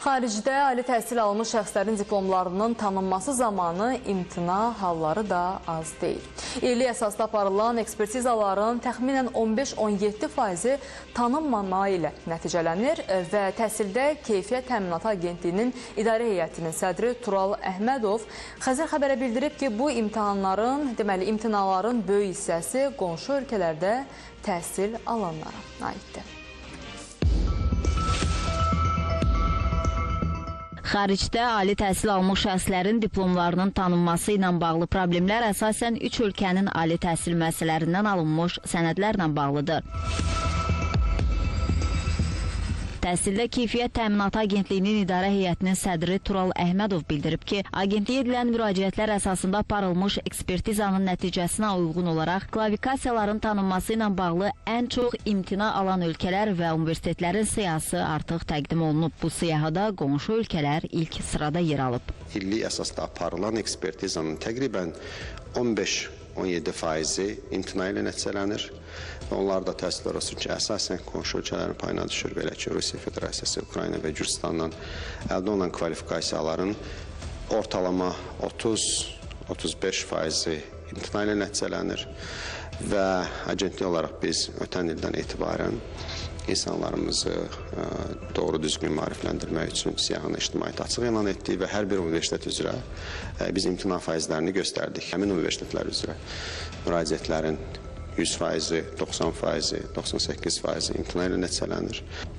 Xaricdə ali təhsil almış şəxslərin diplomlarının tanınması zamanı imtina halları da az deyil. İllik əsasda aparılan ekspertizaların təxminən 15-17%-i tanınmama ilə nəticələnir və Təhsildə Keyfiyyət Təminatı Agentliyinin İdarə Heyətinin sədri Tural Əhmədov Xəzər Xəbərə bildirib ki, bu imtahanların, deməli imtinaların böyük hissəsi qonşu ölkələrdə təhsil alanlara aiddir. Xaricdə ali təhsil almış şəxslərin diplomlarının tanınması ilə bağlı problemlər əsasən 3 ölkənin ali təhsil müəssisələrindən alınmış sənədlərlə bağlıdır. Təhsildə Keyfiyyət Təminatı Agentliyinin İdarə Heyətinin sədri Tural Əhmədov bildirib ki, agentliyə edilən müraciətlər əsasında aparılmış ekspertizanın nəticəsinə uyğun olaraq kvalifikasiyaların tanınması ilə bağlı ən çox imtina alan ölkələr və universitetlərin siyahısı artıq təqdim olunub. Bu siyahıda qonşu ölkələr ilk sırada yer alıb. İllik əsasda aparılan ekspertizanın təqribən 15-17%-i imtina ilə nəticələnir. Və onlar da təəssüflər olsun ki, əsasən qonşu ölkələrin payına düşür. Belə ki, Rusiya Federasiyası, Ukrayna və Gürcüstandan əldə olunan kvalifikasiyaların ortalama 30-35%-i imtina ilə nəticələnir və agentlik olaraq biz ötən ildən etibarən insanlarımızı doğru düzgün maarifləndirmək üçün siyahını ictimaiyyətə açıq elan etdik və hər bir universitet üzrə biz imtina faizlərini göstərdik. Həmin universitetlər üzrə müraciətlərin 100%-i, 90%-i, 98%-i imtina ilə nəticələnir.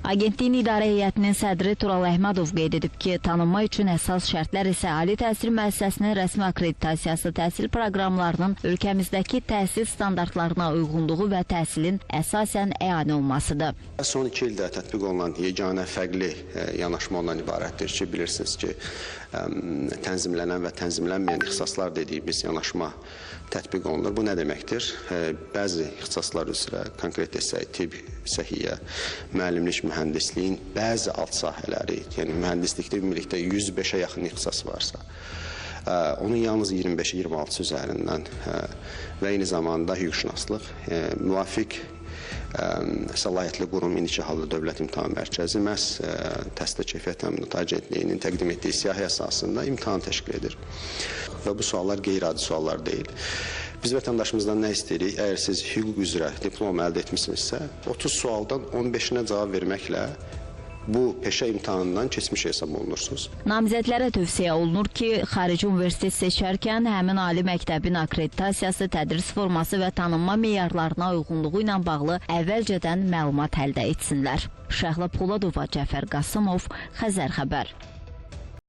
Agentliyin İdarə Heyətinin sədri Tural Əhmədov qeyd edib ki, tanınma üçün əsas şərtlər isə ali təhsil müəssisəsinin rəsmi akkreditasiyası, təhsil proqramlarının ölkəmizdəki təhsil standartlarına uyğunluğu və təhsilin əsasən əyani olmasıdır. Son 2 ildə tətbiq olunan yeganə fərqli yanaşma ondan ibarətdir ki, bilirsiniz ki, tənzimlənən və tənzimlənməyən ixtisaslar dediyimiz yanaşma tətbiq olunur. Bu nə deməkdir? Bəzi ixtisaslar üzrə, konkret desək, tibb, səhiyyə, müəllimlik, mühəndisliyin bəzi alt sahələri, yəni mühəndislikdə ümumilikdə 105-ə yaxın ixtisas varsa, onun yalnız 25-26-sı üzərindən və eyni zamanda hüquqşünaslıq müvafiq səlahiyyətli qurum, indiki halda Dövlət İmtahan Mərkəzi məhz Təhsildə Keyfiyyət Təminatı Agentliyinin təqdim etdiyi siyahı əsasında imtahan təşkil edir. Və bu suallar qeyri-adi suallar deyil. Biz vətəndaşımızdan nə istəyirik? Əgər siz hüquq üzrə diplom əldə etmisinizsə, 30 sualdan 15-inə cavab verməklə bu peşə imtahanından keçmiş hesab olunursunuz. Namizədlərə tövsiyə olunur ki, xarici universitet seçərkən həmin ali məktəbin akkreditasiyası, tədris forması və tanınma meyarlarına uyğunluğu ilə bağlı əvvəlcədən məlumat əldə etsinlər. Şəhla Poladova, Cəfər Qasımov, Xəzər Xəbər.